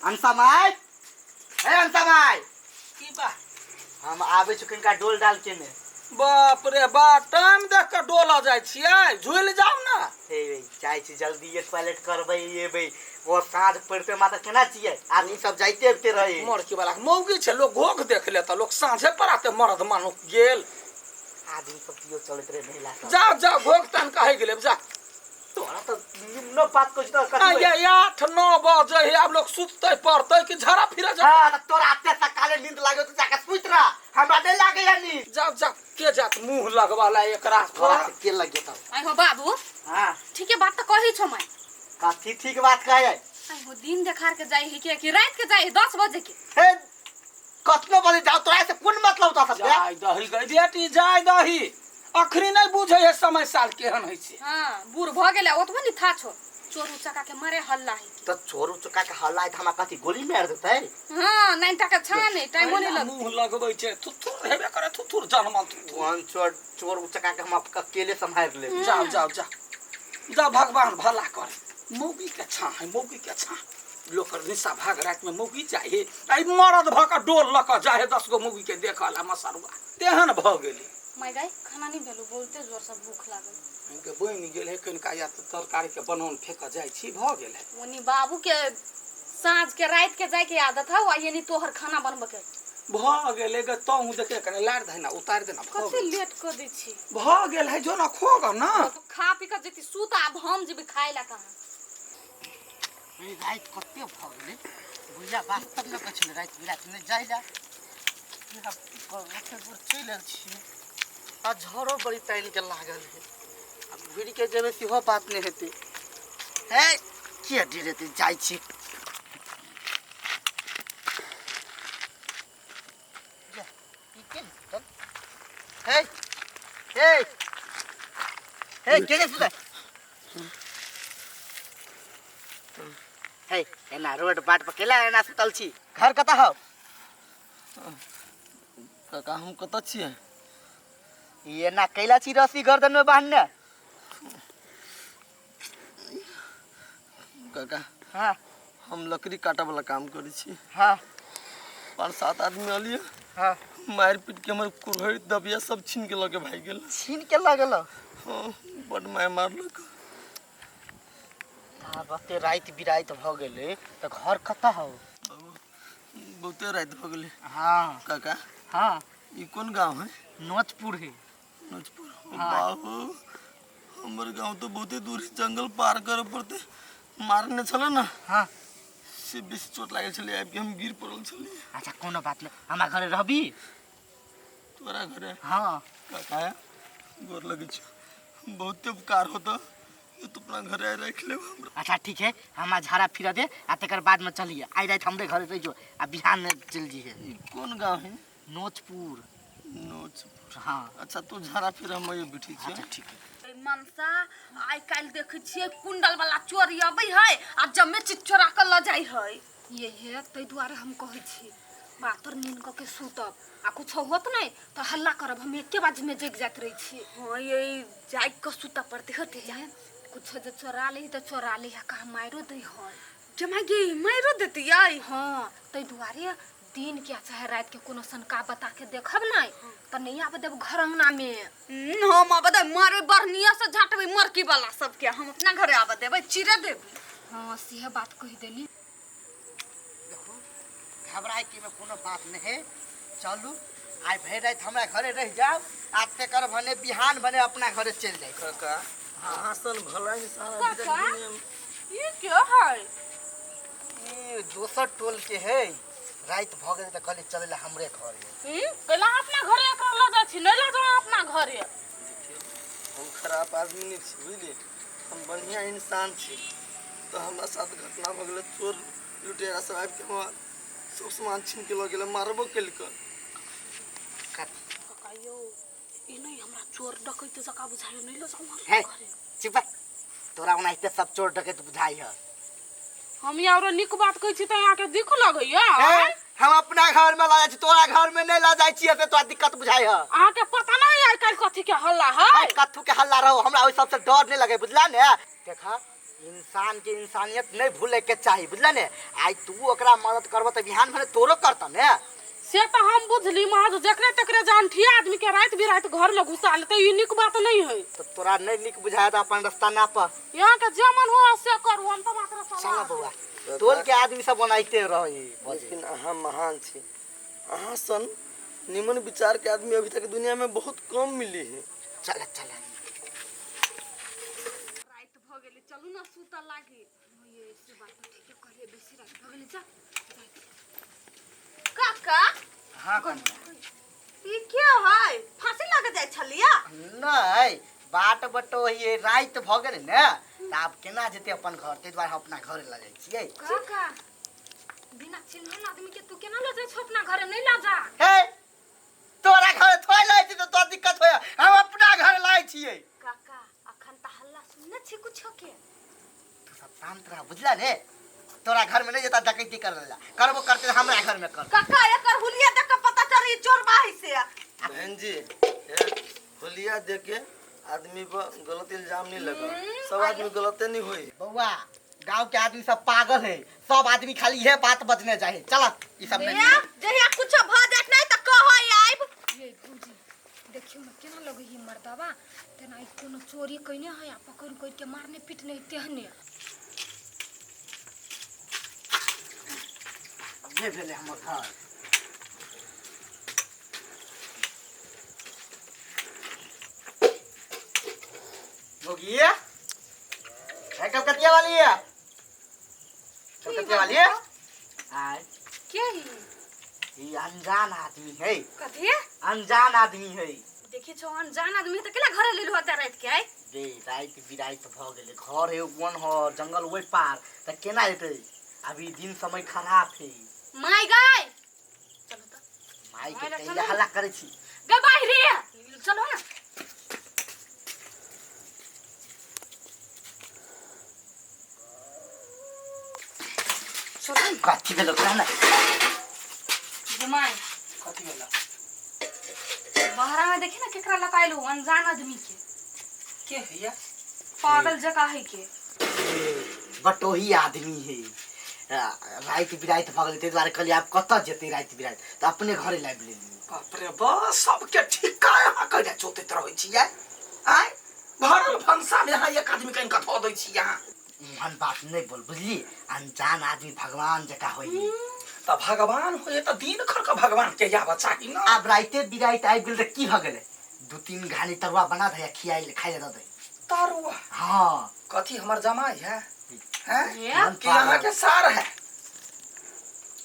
अंसा माय, ए अंसा माय। की बा? हम आबै छी कनिका डोल डाल के ने। बाप रे बाप, टाइम देख के डोल जाइ छियै, झुलि जाउ ने। हे जाइ छी जल्दी, ये टॉयलेट करबै एबै। ओ साँझ पड़ते मात्र केना छियै, आदमी सब जाइते अबिते रहै। मरकी वाला मौगी छै, लोग घोघ देख लेता, लोग साँझे पराते मरद मानुख गेल। आदमी सब दियो चलैत रहे महिला सब। जाओ जाओ, घोघ तन कहे गेले जा। तोरा तऽ निम्न बात कहै छी तऽ कथी? ये 8-9 बजे है, आब लोग सुतते पड़ते कि झड़ा फिरे जा। हाँ, तऽ तोरा एते सकाले नींद लागो तऽ जाके सुति रह, हमरा नहि लागैया नींद। जाओ जाओ, के जात मुंह लगवा ला एकरा। तोरा से के लग गेतौ? आइ हो बाबू। हाँ। ठीके बात तऽ कहै छौ मैं। कथी ठीक बात कहै? आइ हो दिन देखार के जाइ है के कि रात के जाइ है 10 बजे के? हे कतनो बजे जाओ, तोरा से कोन मतलब तो सब? जाय दही गई बेटी, जाय दही, अखनी नहीं बुझे है समय साल केहन होइ छै। हाँ, बूढ़ भ गेलै ओतबो नि था छो, चोर उचका के मारे हल्ला है। तऽ चोर उचका के हल्ला है तऽ हमरा कथी गोली मारि देतै? हाँ, नाइन टाका छा नहीं, टाइमो नहीं पहिला लगतै। मुंह लगबै छै, थुथुर हेबे करे, थुथुर जनमल थुथुर। ओहन चोर चोर उचका के हम अकेले सम्हारि लेब। जाओ जाओ जाओ जाओ, भगवान भला करे। मौगी के छा है, मौगी के छा, लोक निशा भाग रात में मौगी जाइ है, आई मरद भ के डोल ल के जाइ है 10 गो मौगी के देखल आ मसरुआ तेहन भ गेली। माय गाय, खाना नहीं भेलो, बोलते जोर से भूख लागल। इनके बनि गेल है कनिका या तऽ तरकारी के बनौन फेक जाइ छी, भ गेल है। ओनी बाबू के साँझ के रात के जाय के आदत है, आ यानी तोहर खाना बनबे के। भ गेलै गे, तहूँ देखे कने लारि दही ना, उतारि देना। भ कते गेल। लेट कर दै छी। भ गेल है, जो ना खोग ना। तो खा पी के जेती सुत, आब हम जेबे खाय ला कहाँ। ई राति कते भऽ गेलै, बुढ़िया वास्तवमे कहै छलै राति बिराति नहि जाइ लए। आब की करब, ओते दूर चलि आयल छियै आ झरो बड़ी तानि के लागल है, आब घुरि के जेबै सेहो बात नहि हेतै। हे किया डरेतै, जाइ छी। जा, ई के सुतल? हे हे हे, के के सुतल? हे एना रोड बाट पर केला एना सुतल छी? घर कतऽ हौ? काका, हम कतऽ छियै? ई एना कैला छी रस्सी गर्दन में बान्हने? काका। हाँ। हम लकड़ी काटऽ वाला काम करै छी। हाँ। 5-7 आदमी अलियै। हाँ। मारि पीट के हमर कुरहड़ि दबिया सब छीन के लऽ के भागि गेल। छीन के लऽ गेल? हाँ, बड मारि मारलक। आब एते राति बिराति भऽ गेलै तऽ घर कतऽ हौ? बहुते राति भऽ गेलै। हाँ। काका। हाँ। ई कोन गाँव है? नोचपुर है। नोचपुर? हाँ। बाबू, हमर गाँव तो बहुते दूर है, जंगल पार करे पड़ते। मारने छल ना। हाँ। से बेसी चोट लागल छलै, आबि के हम गिर पड़ल छलियै। अच्छा कोनो बात नहि, हमरा घरे रहबी? तोरा घरे? हाँ। काका, गोर लगै छौ, बहुते उपकार होता, ये तो अपना घरे आइ राखि लेब हमरा। अच्छा ठीक है, हमरा झाड़ा फिरा दे आ तकर बाद में चलिए। आइ राति हमरे घरे रहि जो आ बिहान में चलि जइहे। ई कोन गाँव है? नोचपुर। नोचपुर। हाँ। अच्छा तू झाड़ा फिर हम बैठे छियै। अच्छा ठीक है। मनसा, आइ काल्हि देखै छियै कुंडल वाला चोरी अबै है आ जमे चीज चोरा के लऽ जाइ है। ये हे ताहि दुआरे हम कहै छी पातर नीन कऽ के सुतब आ कुछो होत नहि तऽ हल्ला करब, हम एके बाजमे जगि जाइत रहै छी। हाँ, ये जागि कऽ सुतऽ पड़तै होते जा। कुछो जे चोरा लै तऽ चोरा लै, आ कहाँ मारियो दै है। जमा गे, मारियो देतै यै? हाँ, ताहि दुआरे दिन के चाहे राति के कोनो सनका बता के देखब नहि तऽ नहि आबऽ देब घर अंगना में। हम आबऽ देब मारे बढ़निया से झाटबै मरकी वाला सबके, हम अपना घरे आबऽ देबै, चिरे देबै। हाँ, सेहे बात कहि देली। देखू, घबराए के में कोनो बात नहीं है, चलू आइ भरि राति हमरा घरे रहि जाउ आ तेकर भने बिहान भने अपना घरे चलि जाइ। काका, अहाँ सन भला इंसान अभी तक काका? दुनिया में। ई के है? ई दोसर टोल के है, राति भऽ गेल तऽ कहली चलै लए हमरे घरे। कैला अपना घरे एकरा लऽ जाइ छी? नहि लऽ जाउ अपना घरे। देखियौ, हम खराब आदमी नहि छी, बुझलियै, हम बढ़िआँ इंसान छी। तऽ हमरा साथ घटना भऽ गेलै, चोर लुटेरा सब आबि कऽ हमर सब सामान छीन के लऽ गेलै, मारबो केलकै। काका यौ, ई नहि हमरा चोर डकैत जकाँ बुझाइए, नहि लऽ जाउ हे हमरा घरे। चुप, तोरा ओनाहिते सब चोर डकैत बुझाइ है। हम आरो नीक बात कहै छी तऽ अहाँके दिख लगैया? हे, हम अपना घर में लऽ जाइ छी, तोरा घर में नहीं लऽ जाइ छियै से तोरा दिक्कत बुझाइ है। अहाँके पता नहीं आइ काल्हि कथी के हल्ला है? है, कथू के हल्ला रहो, हमरा ओहि सबसे डर नहीं लगे, बुझला ने? देखा, इंसान के इंसानियत नहीं भूले के चाही, बुझला ने? आइ तू ओकरा मदद करबो त बिहान भने तोरो करत ने। से तो हम बुझली महाज, जकरे तकरे जानठी आदमी के रात बिरात घर में घुसा लेते, ई नीक बात नहीं है। तो तोरा नहीं नीक बुझाया त अपन रास्ता ना पर। यहाँ के जे मन हो से करू, हम तो मात्र चल सलाह। बौआ, टोल के आदमी सब बनाइते रही। लेकिन अहाँ महान छी, अहाँ सन निमन विचार के आदमी अभी तक दुनिया में बहुत कम मिली है। चल चल, राति भऽ गेलै, चलू ने सुतऽ लागी। ये से बात तऽ ठीके कहलियै, बेसी राति भऽ गेलै, जा काका। हाँ कनिया। ई के है? फांसी लग जाइ छलिया? नहीं, बाट बटोही राति भऽ गेलै ने, तऽ आब केना जेतै अपन घर, ताहि दुआरे हम अपना घरे लऽ जाइ छियै। काका, बिना चिन्हल आदमी के तू केना लऽ जाइ छौ अपना घरे? नहीं लऽ जा। हे, तोरा घर थोड़े लै छी तऽ तोरा दिक्कत होय, हम अपना घर लै छियै। काका, अखन तऽ हल्ला सुनने छी कुछो के। तू सब शांत रह, बुझला ने? तोरा घर में नहीं जेता डकैती कर ला, करबो करते हमरा घर में कर। काका, एकर हुलिया देख के पता चल ई चोर बाही से। बहन जी, होलिया दे के आदमी पर गलत इल्जाम नहीं लगा, सब आदमी गलते नहीं होई। बउआ, गांव के आदमी सब पागल है, सब आदमी खाली ये बात बजने जाए। चल ई सब नहीं। जहिया कुछो भ जात नहीं त कहै आइब। ये भौजी, देखियो ने केना लगै है मर्दबा, तेना ई कोनो चोरी कइने है आ पकड़ कर के मारने पीटने तेहने। ये भेलै हमर घर। भोगिया है, कलकतिया वाली है, कलकतिया वाली है। आय के ही? ये अनजान आदमी है। कथी? अनजान आदमी है। देखी छौ, अनजान आदमी त केला घरे लेलु होता रात के? आय बे, राति बिराति भऽ गेलै, घर है वन हो जंगल ओहि पार, तऽ केना जेतै? अभी दिन समय खराब है। माय गाय, चलो त। माय के माय लग कहिया चलो। हल्ला करै छी। गे बाहरे चलो ना। चलो। कथी भेलो ना? जमाई। कथी भेलो? बाहरा में देखी ना केकरा लकायलू, अनजान आदमी के। के हैया? पागल जका है के। बटोही आदमी है। राति बिराति भऽ गेलै, ताहि दुआरे कहलियै आब कतऽ जेतै राति बिराति, तऽ अपने घरे लाबि लेलियै। बाप रे बा, सबके ठिक्का यहाँ कहिया जोतैत रहै छियै? आँय, भरल भनसा में अहाँ एक आदमी कनि कऽ धऽ दै छी यहाँ। ओहन बात नहीं बोल, बुझली? अनजान आदमी भगवान जका होई। तऽ भगवान होइए तऽ दिन खर के भगवान के आबऽ चाही ना। आब राइते बिराइत आबि गेल तऽ की भऽ गेलै? दू तीन घानी तरुआ बना दे, खियाइ खाइ लए दऽ दे। तरुआ? हाँ। कथी हमर जमाई है? हैं? ये? कि अहाँ के सार है?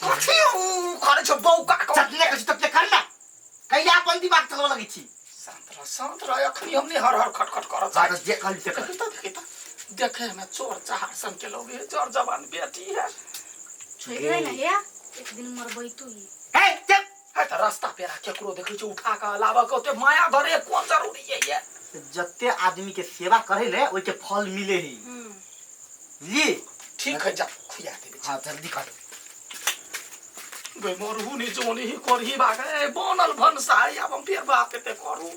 कथी उ करै छौ बौका? चटने करै छी तब कर ना, कहिया अपन दिमाग चलबऽ लगै छी। शांत रह, शांत रह, अखनी हम नहीं हर हर खटखट करऽ हाँ, चाहै। तऽ जे कहली से कर। देखी तऽ, देखी तऽ, देखे में चोर चहार सन के लोग है, जर जवान बेटी है। छोड़ ना या, एक दिन मरबै तू ही। हे चुप। है तऽ रास्ता पेरा केकरो देखै छै उठा कऽ लाबऽ के ओते माया धरे कोन जरूरी है ये? जते आदमी के सेवा करे ने, ओइ के फल मिले है। ली। ठीक है, जा खुआ देबै। हाँ, जल्दी कर। गई मरहू नहीं जोनी ही करही बागे बनल भनसा है, आब हम फेर बात एते करू।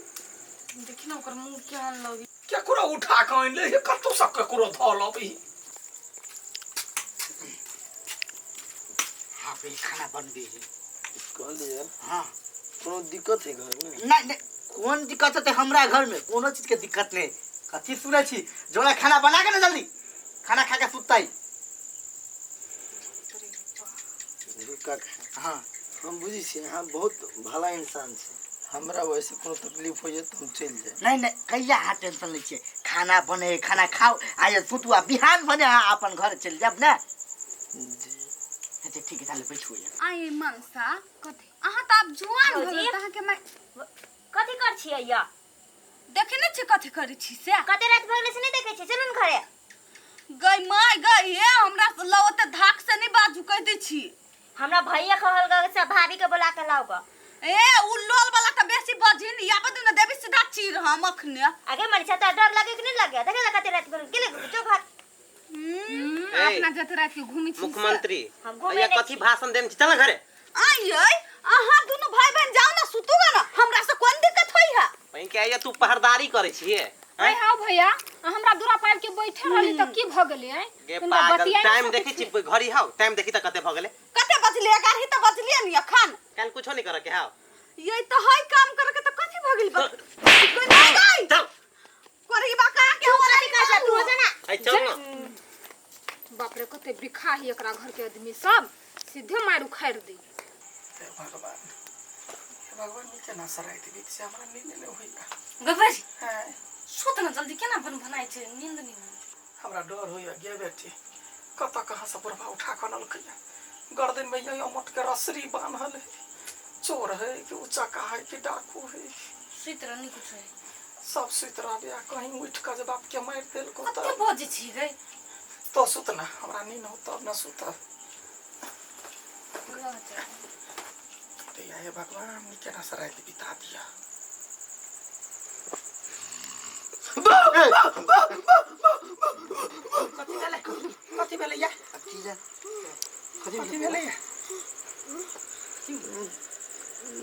देखी ना ओकर मुंह केहन लगी। केकरो उठा कऽ आनि ले हे, कतौ से केकरो धऽ लबही। हाँ, पहिले खाना बनबे है। कहलियै। हाँ। कोनो दिक्कत है घर में? नहीं नहीं, कोन दिक्कत होतै हमरा घर में? कोनो चीज के दिक्कत नहीं। कथी सुनै छी? जोड़ा खाना बना के ना, जल्दी खाना खा के सुततै। देखू काका। हाँ। हम बुझै छी अहाँ बहुत भला इंसान छी, हमरा वैसे कोनो तकलीफ होइए तऽ हम चलि जायब। नहीं नहीं, कहिया अहाँ टेंशन लै छियै? खाना बने, खाना खाओ, आइ सुतू आ बिहान भने अहाँ अपन घर चलि जायब ने। जी। अच्छा ठीक है, ताले बैठू यहाँ। आई मनसा, कथी? अहाँ तऽ आब जुआन भऽ गेल, तऽ अहाँके माय कथी कर छियै या? देखे नै छी कथी करै छी से। कते राति भऽ गेलै से नहि देखै छियै? चलू ने घरे। गई माय गई, हे हमरा लग ओते धाक से नहीं बाजू, कहि दै छी। हमरा भैया कहल गऽ से भाभी के बोला के लाउ गऽ। ए, उ लोल वाला तऽ बेसी बजिन, आबे दे ने, देबी सीधा चीर हम अखने। आगे मनीषा, तोरा डर लगे कि नहीं लगे? देखे ला कते राति भऽ गेलै, जो घर। ए, अपना जते रात के घूमी छी से। मुख्यमंत्री हम घूमे भैया नहि कथी छी। भाषण देने छी? चल घरे। आई यै, अहाँ दुनू भाई बहन जाओ ना, सुतू ना, हमरा से कोन दिक्कत होई है? पहिन के आइया तू पहरदारी करै छियै? आइ हाउ भैया, हमरा दूरा पाबि के बैठे रहली तऽ की भऽ गेलै आइ? गे तनिका पागल, बतिया नहि टाइम सकै देखै छी? छी घड़ी? हाउ, टाइम देखी तऽ कते भऽ गेलै? कते बजले? 11 तऽ बजलियै नि अखन। काल्हि कुछो नहि करऽ के हाउ? ये तऽ है काम करे के, तऽ कथी भऽ गेल बा? गई गई। चल। करही बा कहाँ के हो रही कथी तू हो जाना। ऐ चल ना। बाप रे, कते बिखा ही एकरा घर के आदमी सब, सीधे मारि उखाड़ि दी। हे भगवान, हे भगवान, ई केना सराइत बीत से हमरा नींद नहि होइया। गबर। हैं? सुत न जल्दी, केना भन भनाइ छै, नींद नहीं होइ। हमरा डर होइया गे बेटी, कतऽ कहाँ से बुढ़बा उठा कऽ अनलकैया, गर्दन में यही मोट के रसरी बान्हल है, चोर है कि उचक्का है कि डाकू है? सुति रह, नहीं कुछ है। सब सुति रहबे आ कहीं उठि कऽ जे बाप के मारि देलको। कते तऽ बजै छी गई? तो सुत ना, हमरा नींद हो तब ना सुतब। हे भगवान, ई केना से राति बिता दिया। कथी भेलै? कथी भेलै या? कथी भेलै या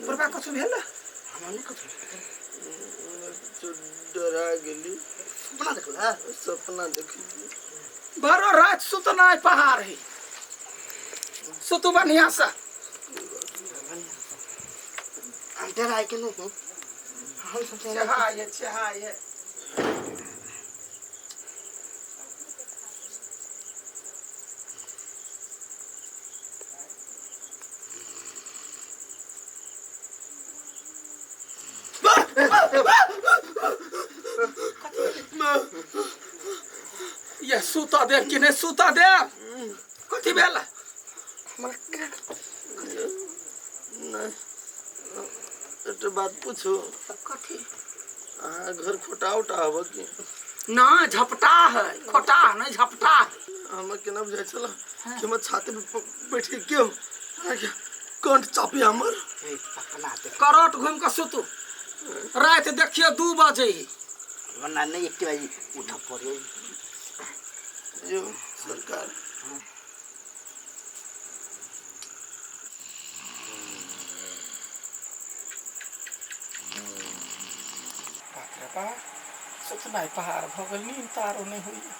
बुढ़बा? कथी भेल? हमरा नहि कथी। डरा गेली। सपना देखला? सपना देखली। भरो राति सुतनाइ पहाड़ है, सुतू बढ़िया से। हम डराइ के नहीं, हम सोचे चहा ये, चहा ये। ये सुता देव कि नहीं सुता देव? कथी भेल? नहीं, एकटा बात पूछू? कथी? अहाँ घर खोटा उटा हब की? ना, झपटा है, खोटा नहीं, झपटा है। हमरा केना बुझाइ छल कि हमर छाती पे बैठ के केओ अहाँके कंठ चापी हमर। ए, सपना देख। करट घूम के सुतू, राति देखियो 2 बजे ही। वरना नहीं एक बजे उठ पड़े। यौ सरकार। बाप रे बाप, सुतनाइ पहाड़ भऽ गेल, नींद तारो नहि होइया।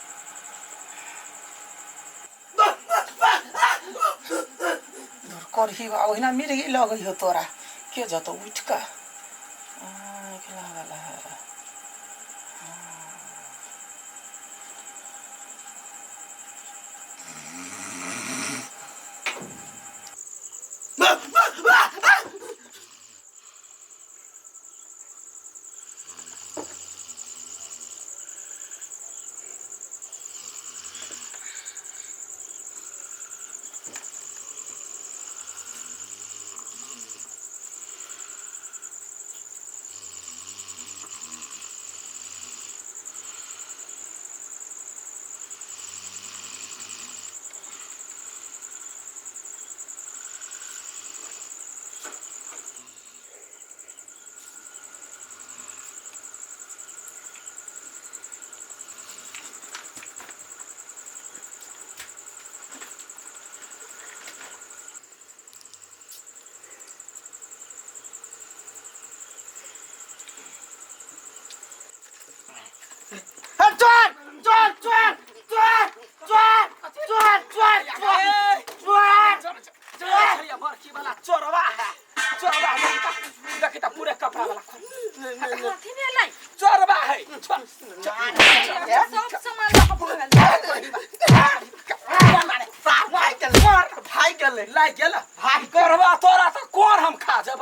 दूर करही बा, ओहिना मिर्गी लगै हो तोरा, के जतौ उठि कऽ आँखि लागल है। चोर चोर चोर चोर चोर चोर चोर चोर चोर। बरखी वाला चोरवा है, चोरवा। देखी तऽ पूरे कपड़ा वाला खोल। कथी भेलै? चोरवा है, चोर। सब सामान लऽ कऽ भगल। भाग गेलै, भाग गेलै। लागि गेल भाग करवा तोरा तऽ कोन हम खा जेब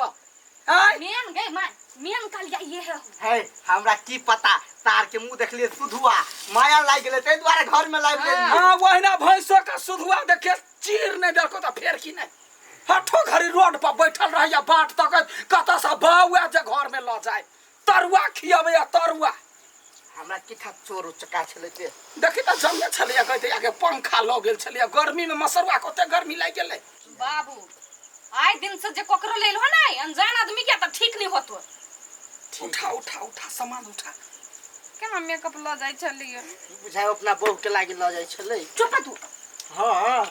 आँय? मेन गई माय, मेन कलिया ये है। है, हमरा की पता, तार के मुंह देखलिए सुधुआ माया लागि गेलै, ताहि दुआरे घर में लाबि लेलियै। हाँ, वहिना भैंसो का सुधुआ देखे चीर नहीं देलको तऽ फेर की नहीं, हठो घड़ी रोड पर बैठल रहैया बाट तक, कतऽ से बाउआ जे घर में लऽ जाय, तरुआ खियबैया तरुआ। हमरा की था चोर उचका छलै ते। देखी तऽ जमने छलैया, कहते आगे पंखा लऽ गेल छलैया, गर्मी में मसरुआ के ओते गर्मी लागि गेलै। बाबू, आइ दिन से जे ककरो लेल हो ने अनजान आदमी के, तऽ ठीक नहीं होतो। उठा उठा उठा, सामान उठा। केना मेकअप लऽ जाइ छलियै? बुझाइ अपना बहू के लागि लऽ जाइ छलै। चुप तू। हाँ।